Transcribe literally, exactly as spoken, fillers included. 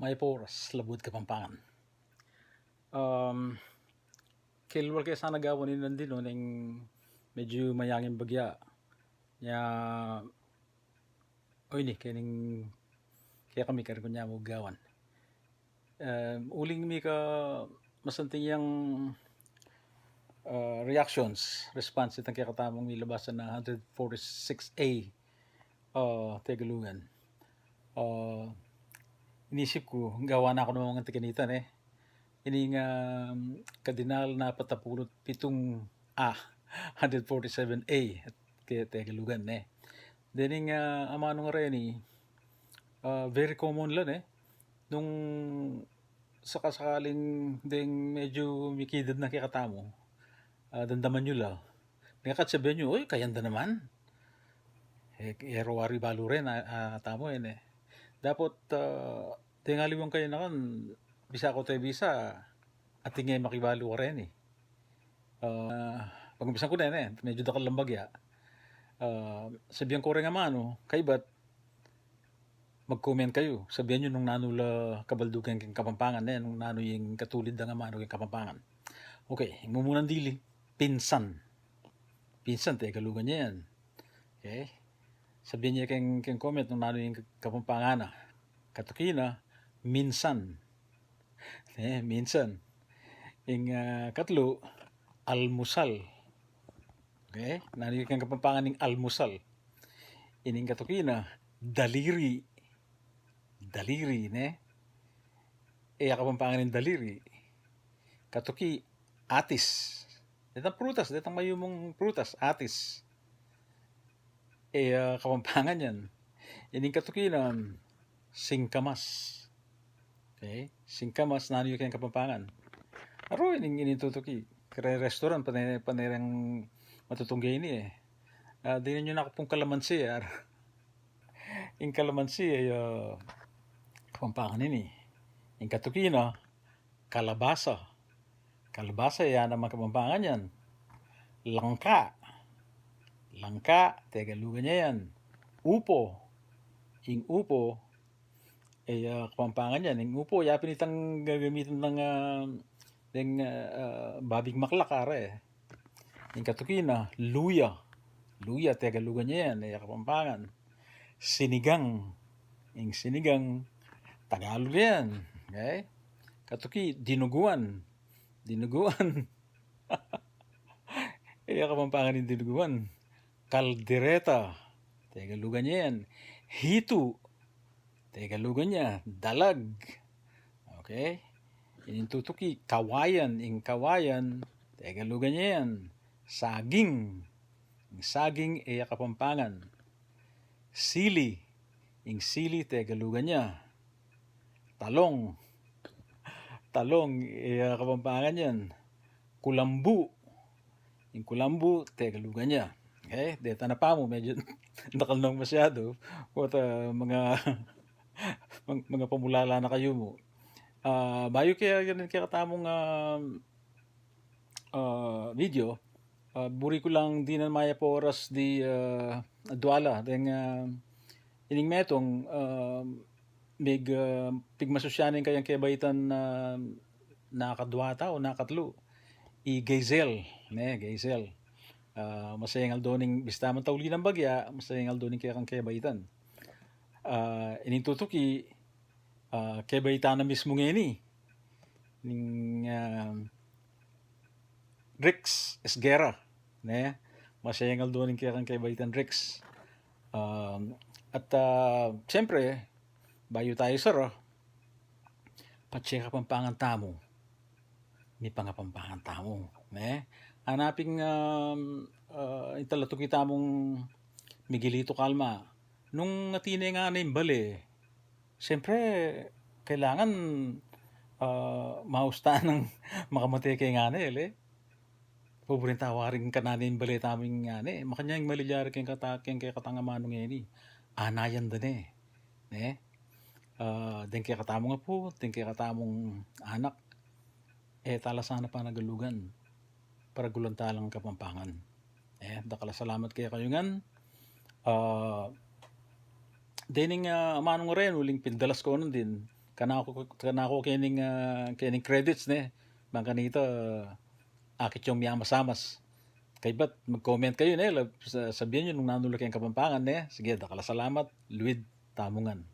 Mayap a oras, Labuad Kapampangan. Um, kailual ke sana gawan ini nandin, no, neng medyu mayangin bagya. Nya, o ini, keng, kekami karin ku ne mu gawan. Um, uling mika masanting yang, uh, reactions, response, itang kekatamung milabasan na hundred forty-six A, uh, Tegalugan. Uh, inisip ku, gawan na ku naman ngeni kanitan, e. Ining, um, Kardinal na apat a pulu't pitung A, hundred forty-seven A, ke Tegalugan, e. Dening, ah, amanung areni, ah, very common la, e. Nung sakasakaling deng medyu mikidad na kekatamu, ah, damdaman yu la. Mekad sabian yu, "Uy, kayan da naman." E, e ro wari balu ren, ah, ah, tamu, e, ne. Dapot, ah, deng aliwang kayanakan, bisa ku te bisa, atin e makibalu kareni. Ah, pag-umpisan ku ne, ne, medyu dakal lang bagya. Ah, sabian ku reng amanu, kaybat, mag-comment kayu. Sabian yu nung nanu la kabaldugan keng Kapampangan, ne, nung nanu ing katulid dang amanu keng Kapampangan. Okay, ing mumunan dili, pinsan. Pinsan, Tegalugan ya yan. Okay? Sabian ye keng, keng comment nung nanu ing Kapampangan na. Katuki na, minsan. E, minsan. Ing, ah, katlu, almusal. Okay? Nanu keng Kapampangan ing almusal? Ining katuki na, daliri. Daliri, ne? E ya Kapampangan ing daliri. Katuki, atis. Detang prutas, detang mayumung prutas, atis. E ya Kapampangan yan. Ining katuki na, singkamas. Okay? Singkamas, nanu ya keng Kapampangan? Aro, ining, ining tutuki. Kare restaurant, pane, pane reng matutungge ini, e. Ah, dinan yu na ku pung kalamansi, e. Ing kalamansi, e, ah, Kapampangan ini. Ing katuki na, kalabasa. Kalabasa, ya naman Kapampangan yan. Langka. Langka, Tegalugan ya yan. Upo. Ing upo, e, ah, Kapampangan yan. Ing upo, ya pin itang gagamitan dang, ah, deng, ah, ah, babing maklak, are. Ing katuki na, luya. Luya, Tegalugan ya yan, e ya Kapampangan. Sinigang. Ing sinigang, Tagalug yan. Okay? Katuki, dinuguan. Dinuguan. E ya Kapampangan ing dinuguan. Kaldereta. Tegalugan ya yan. Hitu. Tegalugan ya, dalag. Okay? Ining tutuki, kawayan. Ing kawayan, Tegalugan ya yan. Saging. Ing saging, e ya Kapampangan. Sili. Ing sili, Tegalugan ya. Talong. Talong, e ya Kapampangan yan. Kulambu. Ing kulambu, Tegalugan ya. Okay? Deta na pamu, medyu dakal nong masyadu. What, ah, mga, mga, mga pamulala na kayu mu. Ah, bayu ke, yan, kekatamung, ah, ah, video, ah, buri ku lang dinan mayap a oras di, ah, adua la. Deng, ah, ining metung, ah, mig, ah, pigmasusyan ing kayang kebaitan na nakadua ta o nakatlu. I Geisel, ne, Geisel. Ah, masaingal do ning, bista man tauli nang bagya, masaingal do ning kekang kebaitan. Ah, ining tutuki, ah, kebaitan na mismu ngeni. Ning, ah, Rex Esguerra, ne? Masaingal do ning kekang kebaitan, Rex. Um, at, ah, siyempre, bayu tayu sara, patse Kapampangan tamu, mipangapampangan tamu, ne? Anaping, um, ah, ing talatuki tamung Miguelito Calma, nung atin ne ngana ing bale, siyempre, kailangan, ah, maus ta nang makamate keng ngana, ele. Pobreng tau, aring kananu ing bale tamu ing ngana. Makanyan ing malilyari keng kata-, keng kekatang amanu ngeni. Anayan da ne. Ne? Ah, deng kekatamung apu, deng kekatamung anak, e ta la sana panagalugan, paragulan ta lang Kapampangan. E, dakal a salamat kekayu ngan. Ah, dening, ah, amanung areni, uling pindalas ko nandin, Kanaku, kanaku kening, ah, kening credits, ne. Bang kanita, ah, akit yung miamasamas. Kaybat, mag-comment kayu, ne, la, sa-, sabian yu nung nanu la keng Kapampangan, ne. Sige, dakal a salamat, luid tamu ngan.